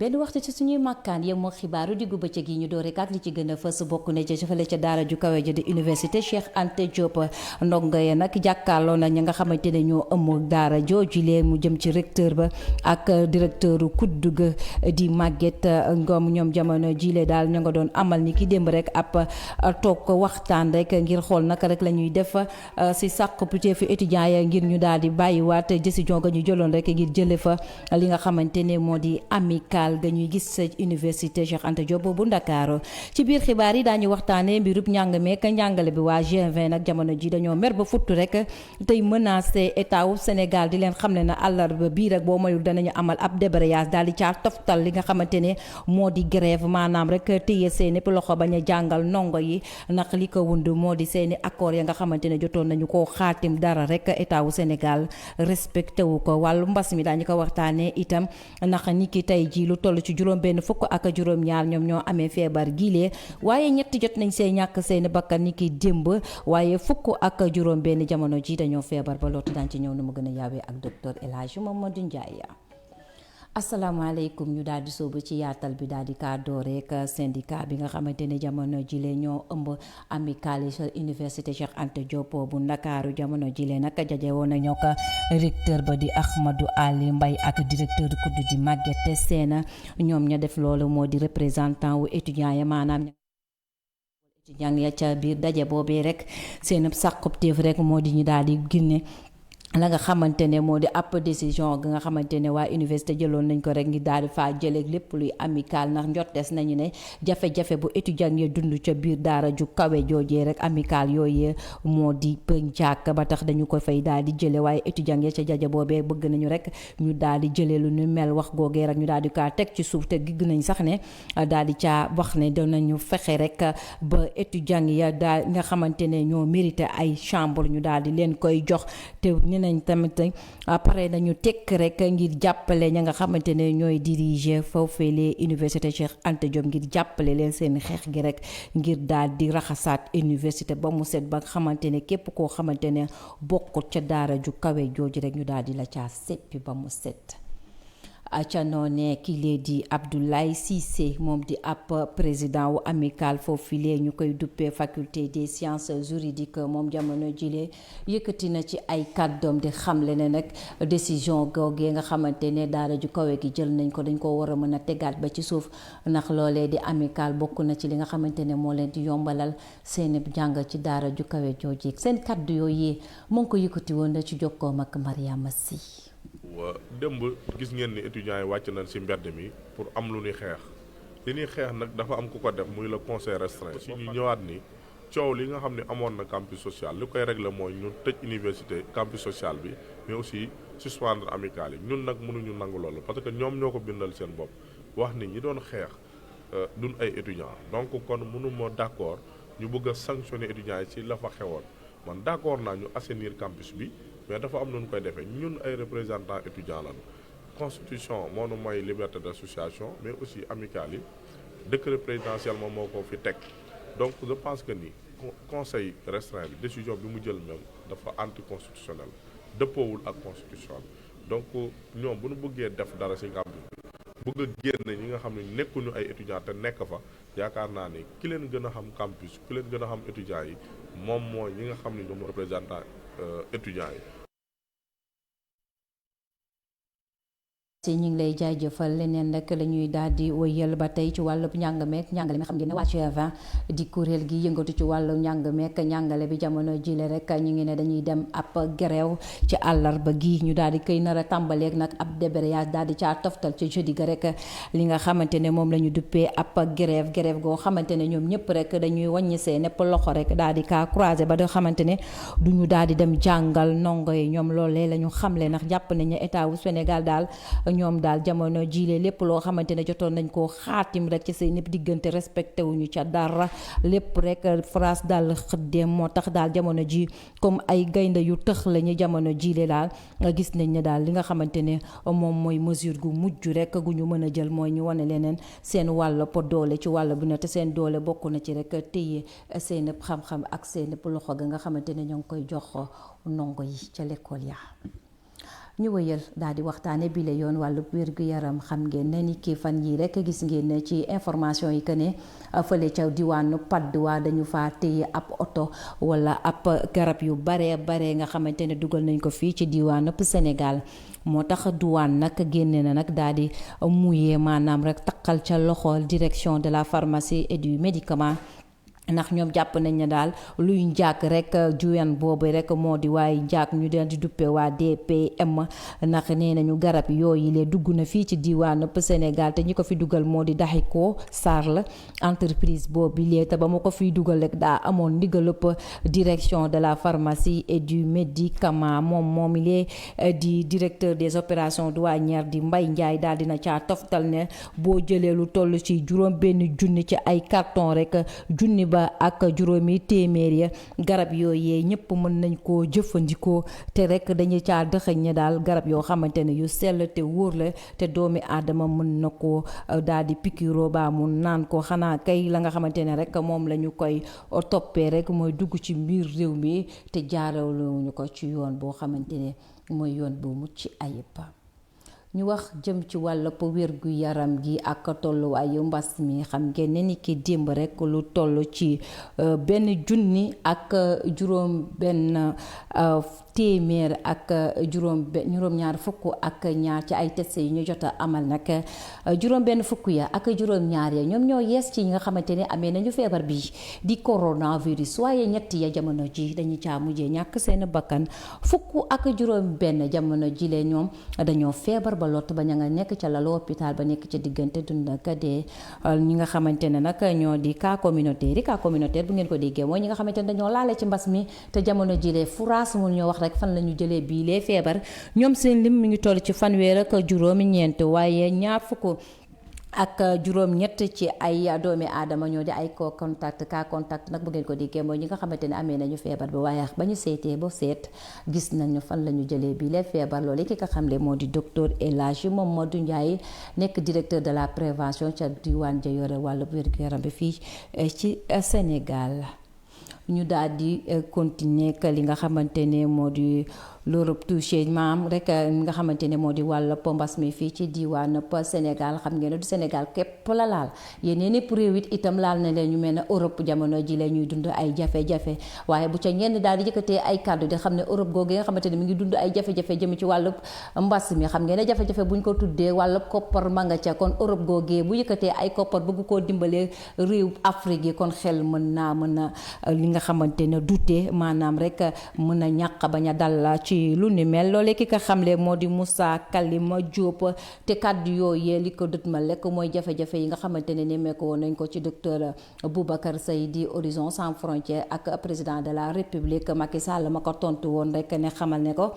benn waxtu ci suñuy màkkaan yem moo xibaaru diggu bëccëg yi ñu door rek ak li ci gën a fës bokk na ci fële ca daara ju kawe ja di université Cheikh Anta Diop ndongo ya nag jàkkaarloo na ñi nga xamante ne ñoo ëmm daara joojulee mu jëm ci recteur ba ak directeur kudd ga di Maguette Ngom ñoom jamono jile daal ña nga doon amal ni ki démb rek ab toog waxtaan rek ngir xool naka rek la ñuy def si sàq plutôt fi étudiants ya ngir ñu daal di bàyyiwaat décision ga ñu jëloon rek ngir jële fa li nga xamante ne moo di amical ga ñuy gis sa université Cheikh Anta Diop bu Ndakaaru ci biir xibaar yi daañu waxtaanee mbirub njàng meek njàngale bi waa G20 nag jamono ji dañoo mer ba futtu rek tey menacé état wu Sénégal di leen xam ne na àllarba bii rek boo mayul danañu amal ab débrayage daal di caa toftal li nga xamante ne moo di grève maanaam rek téye seeni loxo bañ a jàngal ndongo yi ndax li ko wund moo di seeni accord ya nga xamante ne jotoon nañu koo xaatim dara rek état wu Sénégal respecté wu ko wàllu mbas mi daañu ko waxtaanee itam ndax ni ki tey ji lu toll ci juróom benn fukk ak juróom ñaar ñoom ñoo amee feebar gilee waaye ñetti jot nañ see ñàkk seeni bakkan ni ki démb waaye fukk ak juróom benn jamono ji dañoo feebar ba lootu daan ci ñëw na mu gën a yaawee ak docteur El Hadji Mamadou Ndiaye. asalaamaaleykum ñu daal di sóobu ci yaatal bi daal di kaa dooreek syndicat bi nga xamante ne jamono jile ñoo ëmb amicale université Cheikh Anta Diop bu Ndakaaru jamono jile nag jaje woon nañoo ko recteur ba di Ahmadou Ali Mbaye ak directeur kudd di Maguette Sène ñoom ña def loolu moo di représentant wu étudiants ya maanaam étudiants ya ca biir daje boobee rek seen sàqub téef rek moo di ñu daal di génne la nga xamante ne moo di ab décision nga xamante ne waa université jëloon nañ ko rek ngir daal di faa jëlee lépp luy amical ndax njortes nañu ne jafe-jafe bu étudiant yi dund ca biir daara ju kawe joojee rek amical yooyee moo di pëncaak ba tax dañu ko fay daal di jëlee waaye étudiant yi ca jaja boobee bëgg nañu rek ñu daal di jëlee lu ñu mel wax googee rek ñu daal di kaa teg ci suuf te gigg nañ sax ne daal di caa wax ne danañu fexe rek ba étudiant ya daal nga xamante ne ñoo mérité ay chambre ñu daal di leen koy jox te nañ tamit après nañu tekk rek ngir jàppale ña nga xamante ne ñooy diriger foofee les université Cheikh Anta Diop ngir jàppale leen seen xeex gi rek ngir daal di raxasaat université ba mu set ba nga xamante ne képp koo xamante ne bokkut ca daara ju kawe jooju rek ñu daal di la caa seppi ba mu set. ca noonee ki lee di Abdoulaye Cissé moom di ab président wu amical foofu lee ñu koy duppee faculté des sciences juridiques moom jamono jilee yëkkati na ci ay kàddoom di xamle ne nag décision googee nga xamante ne daara ju kawe gi jël nañ ko dañ ko war a mën a tegaat ba ci suuf ndax loolee di amical bokk na ci li nga xamante ne moo leen di yombalal seen jàng ci daara ju kawe jooju seen kàddu yooyu moo ngi ko yëkkati woon na ci jokkoom ak Mariama Sy. waa démb gis ngeen ni étudiants yi wàcc nañ ci mbedd mi pour am lu ñuy xeex li ñuy xeex nag dafa am ku ko def muy le conseil restreint si ñu ñëwaat ni coow li nga xam ne amoon na campus social li koy régler mooy ñu tëj université campus social bi mais aussi suspendre amicale yi ñun nag mënuñu nangu loolu parce que ñoom ñoo ko bindal seen bopp wax ni ñi doon xeex duñ ay étudiants donc kon mënuma d'accord ñu bëgg a sanctionner étudiants yi ci la fa xewoon man d'accord naa ñu assainir campus bi mais dafa am nu koy defee ñun ay représentants étudiants lan constitution moo nu may liberté d'association mais aussi amicale yi décret présidentiel moom moo ko fi teg donc je pense que ni conseil restreint bi décision bi mu jël même dafa anticonstitutionnel dëppoowul ak constitution bi donc ñoom bu ñu bëggee def dara ci campus bi bëgg a génne ñi nga xam ne nekkuñu ay étudiants te nekk fa yaakaar naa ni ki leen gën a xam campus ki leen gën a xam étudiants yi moom mooy ñi nga xam ne ñoom représentant étudiants yi. ñu ngi lay jaajëfal leneen rek la ñuy daal di wëyal ba tey ci wàllu njàng meek njàngale mi xam ngeen ne waa G20 di kuréel gi yëngatu ci wàllu njàng meek njàngale bi jamono jile rek ñu ngi ne dañuy dem ab grève ci àllarba gi ñu daal di koy nar a tàmbaleeg nag ab débrayage daal di caa toftal ci jeudi ga rek li nga xamante ne moom la ñu duppee ab grève goo xamante ne ñoom ñëpp rek dañuy wàññi see nepp loxo rek daal di kaa croiser ba nga xamante ne duñu daal di dem jàngal ndongo yi ñoom loolee la ñu xamle ndax jàpp nañu état wu Sénégal daal ñoom daal jamono jiile lépp loo xamante ne jotoon nañ koo xaatim rek ci seen diggante respecté wuñu ca dara lépp rek France daal xëddeem moo tax daal jamono ji comme ay gaynde yu tëx lañu jamono jiile daal gis nañ ne daal li nga xamante ne moom mooy mesure gu mujj rek gu ñu mën a jël mooy ñu wane leneen seen wàll po doole ci wàll bu ne te seen doole bokk na ci rek téye seen xam-xam ak seen loxo ga nga xamante ne ñoo ngi koy jox ndongo yi ca l'école ya ñu wëyal daal di waxtaane bi la yoon wàllu wér-gu-yaram xam ngeen ne ni kii fan yi rek gis ngeen ne ci information yi que ne fële ca diwaanu Patte d'Oie dañu faa téye ab oto wala ab garab yu bare nga xamante ne dugal nañ ko fii ci diwaanu Sénégal moo tax douane nag génne na nag daal di muyee maanaam rek taqal ca loxo direction de la pharmacie et du médicament ndax ñoom jàpp nañ ne daal luy njaag rek juyan boobu rek moo di waaye njaag ñu deen di duppe waa DPM ndax nee nañu garab yooyu lee dugg na fii ci diwaanu Sénégal te ñi ko fi dugal moo di Daxiko Sarr la entreprise boobu lee te ba ma ko fiy dugal rek daa amoon ndigalëpp direction de la pharmacie et du médicament moom lee di directeur des opérations douanières di Mbaye Ndiaye daal dina caa toftal ne boo jëlee lu toll ci juróom benn junni ci ay carton rek junni ba ak juróomi téeméer ya garab yooyee ñëpp mën nañ koo jëfandikoo te rek dañu caa dëxëñ ne daal garab yoo xamante ne yu sell te wóor la te doomi aadama mën na koo daal di pikiroo baa mu naan ko xanaa kay la nga xamante ne rek moom la ñu koy toppee rek mooy dugg ci biir réew mi te jaarewuñu ko ci yoon boo xamante ne mooy yoon bu mucc ayib. ñu wax jëm ci wàllub wérgu yaram gi ak tolluwaayu mbas mi xam ngeen ne ni ki démb rek lu toll ci benn junni ak juróom benn téeméer ak juróom-ñaar fukk ak ñaar ci ay test yi ñu jot a amal nag juróom benn fukk ya ak juróom-ñaar ya ñoom ñoo yees ci ñi nga xamante ne amee nañu feebar bi di coronavirus waaye ñett ya jamono ji dañu caa mujjee ñàkk seen bakkan fukk ak juróom benn jamono ji lee ñoom dañoo feebar ba lott ba ña nga nekk ca lalu hôpital ba nekk ca diggante dund ak dee ñi nga xamante ne nag ñoo di cas communautaire bu ngeen ko déggee mooy ñi nga xamante ne dañoo laale ci mbas mi te jamono ji lee furaas mun ñoo wax rek fan la ñu jëlee bii lee feebar ñoom seen lim mi ngi toll ci fanweer ak juróomi ñeent waaye ñaar fukk ak juróom ñett ci ay doomi aadama ñoo di ay cas contact nag bu ngeen ko déggee mooy ñi nga xamante ne amee nañu feebar bi waaye ba ñu seetee ba seet gis nañu fan la ñu jëlee bii lee feebar loolu ki nga xamle moo di docteur El Hadji Mamadou Ndiaye nekk directeur de la prévention ca diwaan ja yore wàllu wér-gu-yaram bi fii ci Sénégal. ñu daal di continuer que li nga xamante ne moo di l'Europe touché maam rek nga xamante ne moo di wàll mbas mi fii ci diwaan Sénégal xam ngeen ne du Sénégal képp la laal yeneen i réew it itam laal na leen ñu mel ne Europe jamono ji la ñuy dund ay jafe-jafe waaye bu ca ñenn daal di yëkkatee ay kàddu di xam ne Europe googu nga xamante ne mi ngi dund ay jafe-jafe jëm ci wàllu mbas mi xam ngeen ne jafe-jafe buñ ko tuddee wàllu koppar ma nga ca kon Europe googee bu yëkkatee ay koppar bëgg koo dimbalee réew Afrique yi kon xel mën a li nga xamante ne dute maanaam rek mën a ñàq bañ a dal ci lu ni mel loolee ki ko xamle moo di Moussa Kalima Diop te kàddu yooyee li ko dut ma lekk mooy jafe-jafe yi nga xamante ne nemmeeku woon nañ ko ci docteur Boubacar Seye di Horizon Sans Frontières ak président de la République Macky Sall ma ko tontu woon rek ne xamal ne ko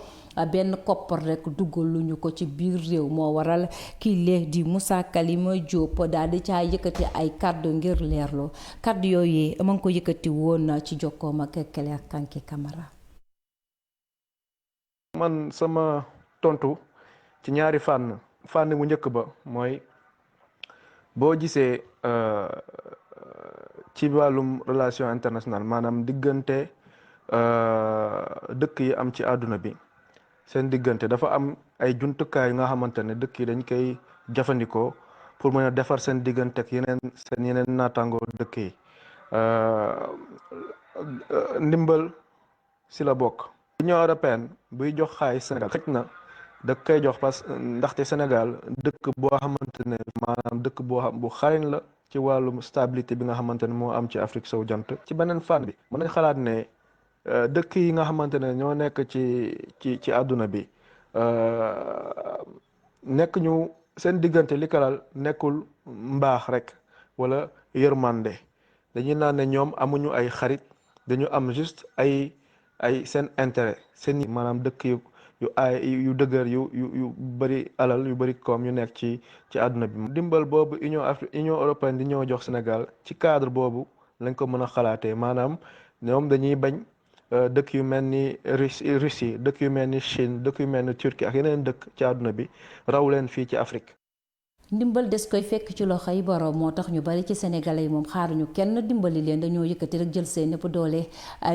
benn koppar rek duggal lu ñu ko ci biir réew moo waral kii lee di Moussa Kalima Diop daal di caa yëkkati ay kàddu ngir leerlu kàddu yooyee ma ngi ko yëkkati woon ci jokkoom ak Claire Kanké Camara. man sama tontu ci ñaari fànn bu njëkk ba mooy boo gisee ci wàllum relation internationale maanaam diggante dëkk yi am ci àdduna bi seen diggante dafa am ay jumtukaay yu nga xamante ne dëkk yi dañ koy jëfandikoo pour mën a defar seen diggante ak yeneen naataangoo dëkk yi ndimbal si la bokk. Union européenne buy jox xaalis Sénégal xëj na da koy jox parce que ndaxte Sénégal dëkk boo xamante ne maanaam dëkk bu xarañ la ci wàllum stabilité bi nga xamante ne moo am ci Afrique sowu jant. ci beneen fànn bi mën nañ xalaat ne dëkk yi nga xamante ne ñoo nekk ci àdduna bi nekk ñu seen diggante li kalal nekkul mbaax rek wala yërmande dañuy naan ne ñoom amuñu ay xarit dañu am juste ay seen intérêt seen maanaam dëkk yu dëgër yu bëri alal yu bëri koom yu nekk ci àdduna bi. dimbal boobu Union européenne di ñoo jox Sénégal ci cadre boobu lañ ko mën a xalaatee maanaam ñoom dañuy bañ dëkk yu mel ni Russie dëkk yu mel ni Chine dëkk yu mel ni Turquie ak yeneen dëkk ci àdduna bi raw leen fii ci Afrique. ndimbal des koy fekk ci loxo yi borom moo tax ñu bari ci sénégalais yi moom xaaruñu kenn dimbali leen dañoo yëkkati rek jël seen nëpp doole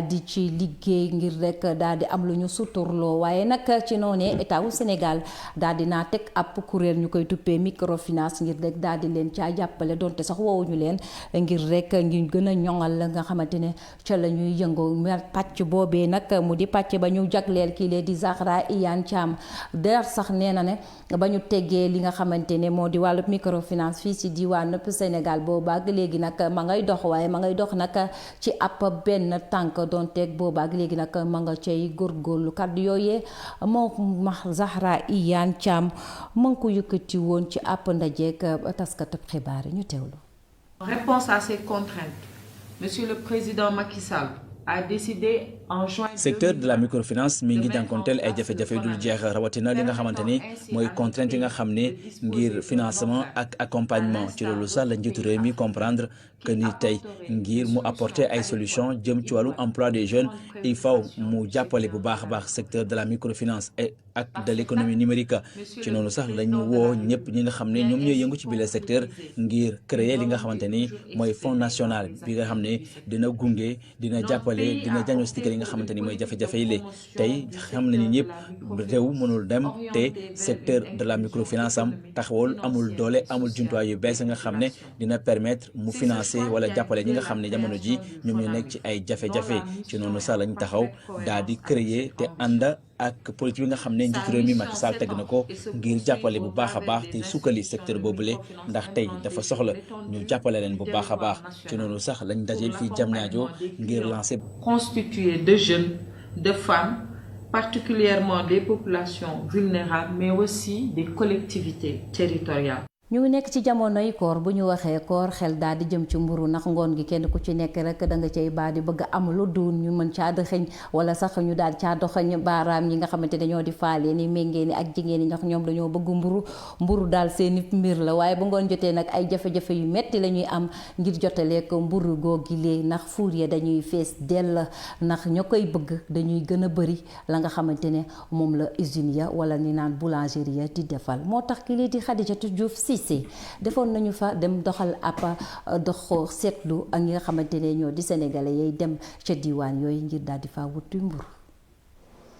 di ci liggéey ngir rek daal di am lu ñu suturloo waaye nag ci noonee état wu Sénégal daal di naa teg ab kuréel ñu koy tuppee microfinance ngir rek daal di leen caa jàppale donte sax woowuñu leen ngir rek ngir gën a ñoŋal la nga xamante ne ca la ñuy yëngoo pàcc boobee nag mu di pàcc ba ñu jagleel kii lee di Zahra Iyane Thiam der sax nee na ne ba ñu teggee li nga xamante ne moo di wàllu microfinance fii ci diwaanu Sénégal boobaag léegi nag ma ngay dox waaye ma ngay dox nag ci ab benn tànk donteeg boobaag léegi nag ma nga cay góorgóorlu kàddu yooyee moom Zahra Iyane Thiam ma ngi ko yëkkati woon ci ab ndajeek taskatu xibaar yi ñu teewlu. En réponse à ces contraintes, Monsieur le Président Macky Sall a décidé en juin. secteur de la microfinance mi ngi jànkonteel ay jafe-jafe dul jeex rawatina li nga xamante ni mooy contrainte yi nga xam ne ngir financement ak accompagnement ci loolu sax la njiitu réew mi comprendre que ni tey ngir mu apporter ay solutions jëm ci wàllu emploi des jeunes il faut mu jàppale bu baax a baax secteur de la microfinance et ak de l'économie numérique ci noonu sax lañu woo ñëpp ñi nga xam ne ñoom ñooy yëngu ci bile secteur ngir créer li nga xamante ni mooy fonds national bi nga xam ne dina gunge dina jàppale dina diagnostiquer li nga xamante ni mooy jafe-jafe yi lée tey xam nañu ñëpp réew mënul dem te secteur de la microfinance am taxawul amul doole amul jumtuwaay yu bees nga xam ne dina permettre mu financer wala jàppale ñi nga xam ne jamono ji ñoom ñu nekk ci ay jafe-jafe ci noonu sax lañ taxaw daal di créer te ànd ak politique bi nga xam ne njiitu réew mi Macky Sall teg na ko ngir jàppale bu baax a baax te sukkali secteur boobule ndax tey dafa soxla ñu jàppale leen bu baax a baax ci noonu sax lañ dajeel fii Diamniadio ngir lancer. Constitué de jeunes, de femmes, particulièrement des populations vulnérables, mais aussi des collectivités territoriales. ñu ngi nekk ci jamonoy koor bu ñu waxee koor xel daal di jëm ci mburu ndax ngoon gi kenn ku ci nekk rek da nga cay baa di bëgg am lu duun ñu mën caa dëxëñ wala sax ñu daal caa doxañ baaraam ñi nga xamante ne ñoo di faalee ni méngee ni ak jigéen ñi ndax ñoom dañoo bëgg mburu daal seeni mbir la waaye ba ngoon jotee nag ay jafe-jafe yu metti la ñuy am ngir jotalee ko mburu googi lee ndax fuur ya dañuy fees dell ndax ña koy bëgg dañuy gën a bëri la nga xamante ne moom la usine ya wala ni naan boulangerie ya di defal moo tax ki lii di Khadijatou Diouf defoon nañu fa dem doxal ab dox seetlu ak ñi nga xamante ne ñoo di sénégalais yay dem ca diwaan yooyu ngir daal di fa wutu mburu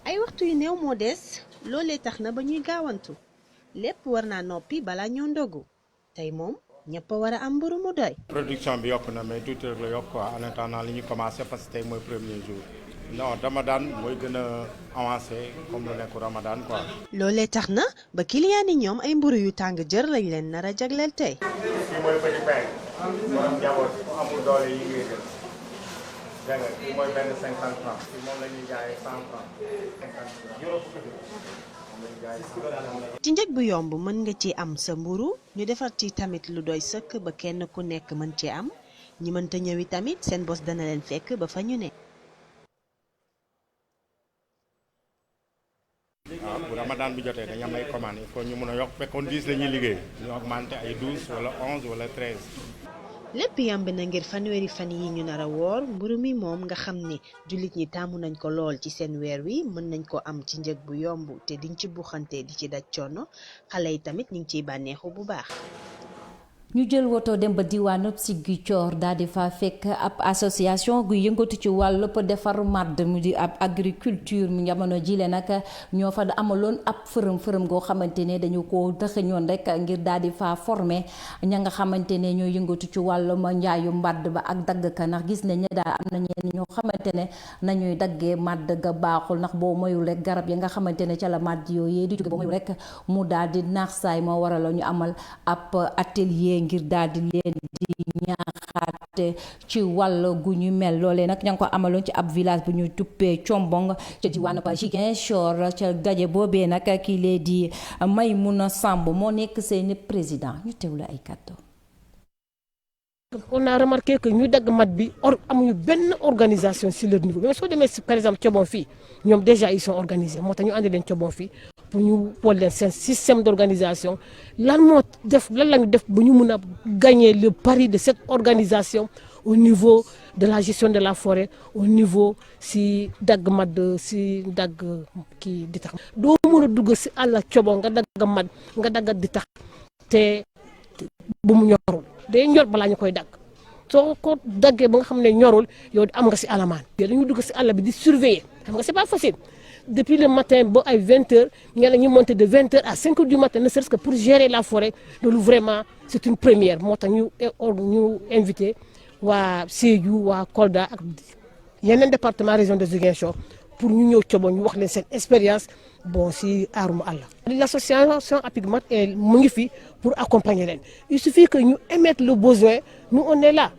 ay waxtu yu néew moo des loolee tax na ba ñuy gaawantu lépp war naa noppi balaa ñoo ndogu tey moom ñëpp a war a am mburu mu doy. production bi yokk na mais tuuti rek la yokk quoi en attendant li ñu commencé parce que tey mooy premier jour. non Ramadan mooy gën a avancé comme lu nekk Ramadan quoi. loolee tax na ba client yi ñoom ay mburu yu tàng jër lañ leen nar a jagleel tey. fii mooy petit pain moom njaboot ku amul doole yi ngay jël dégg nga fii mooy benn 50 francs fii moom la ñuy jaayee 100 francs 50 ci njëg bu yomb mën nga ci am sa mburu ñu defar ci tamit lu doy sëkk ba kenn ku nekk mën ci am ñi mënta ñëwi tamit seen bos dana leen fekk ba fa ñu ne. waaw bu Ramadan bi jotee dañu am ay commandes il faut ñu mun a yokk fekkoon 10 la ñuy liggéey ñu augmenté ay 12 wala 11 wala 13. lépp yamb na ngir fanweeri fan yi ñu nar a woor mburu mi moom nga xam ne jullit ñi taamu nañ ko lool ci seen weer wi mën nañ ko am ci njëg bu yomb te diñ ci buuxante di ci daj coono xale yi tamit ñu ngi ciy bànneexu bu baax. ñu jël woto dem ba diwaanu Ziguinchor daal di fa fekk ab association gu yëngatu ci wàllu defar màdd mu di ab agriculture mu jamono jile nag ñoo fa amaloon ab fërëm goo xamante ne dañu ko dëxëñoon rek ngir daal di fa former ña nga xamante ne ñoo yëngatu ci wàllu njaayu màdd ba ak dagg ka ndax gis nañ ne daal am na ñenn ñoo xamante ne nañuy daggee màdd ga baaxul ndax boo moyul rek garab ya nga xamante ne ca la màdd yooyee di jóge boo moyul rek mu daal di naax saay moo waral ñu amal ab atelier ngir daal di leen di ñaaxaat ci wàll gu ñu mel loolee nag ña ngi ko amaloon ci ab village bu ñu tuppee Combong ca diwaanu ba Ziguinchor ca daje boobee nag kii lee di Maymouna Samb moo nekk seeni président ñu teewlu ay kàddu. On a remarqué que ñu dagg mat bi amuñu benn organisation sur leur niveau mais soo demee par exemple Cobon fii ñoom déjà ils sont organisés moo tax ñu andi leen Cobon fii pour ñu xool leen seen système d'organisation lan lañu def ba ñu mun a gagner le pari de cette organisation au niveau de la gestion de la forêt au niveau si dagg mat si dagg kii di tax doo mun a dugg si àll Cobon nga dagg mat nga daggat di tax te bu mu ñorul day ñor balaa ñu koy dagg soo ko daggee ba nga xam ne ñorul yow am nga si alamaan dañu dugg si àll bi di surveiller xam nga c'est pas facile depuis le matin ba ay 20h ñu monter de 20h à 5h du matin ne serait-ce que pour gérer la forêt loolu vraiment c'est une première moo tax ñu invité waa Sédhiou waa Kolda ak yeneen département région de Ziguinchor pour ñu ñëw Thiobo ñu wax leen seen expérience bon si aarum àll. L'association APICMAT mu ngi fi pour accompagner leen il suffit que ñu émettre le besoin nous on est là.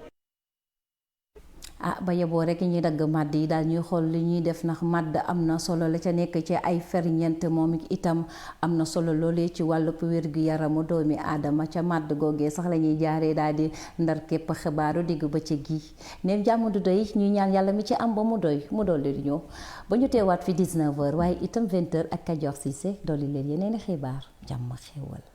ba yeboo rek ñuy dagg màdd yi daal ñuy xool li ñuy def ndax màdd am na solo la ca nekk ci ay ferñeent moom itam am na solo loolee ci wàllub wér-gu-yaramu doomi aadama ca màdd googee sax la ñuy jaaree daal di ndar képp xibaaru diggu bëccëg gi neem jàmm du doy ñuy ñaan yàlla mi ci am ba mu doy mu dolli di ñëw ba ñu teewaat fi 19h waaye itam 20h ak Kajoor Cissé dolli leen yeneen i xibaar jàmm xéewal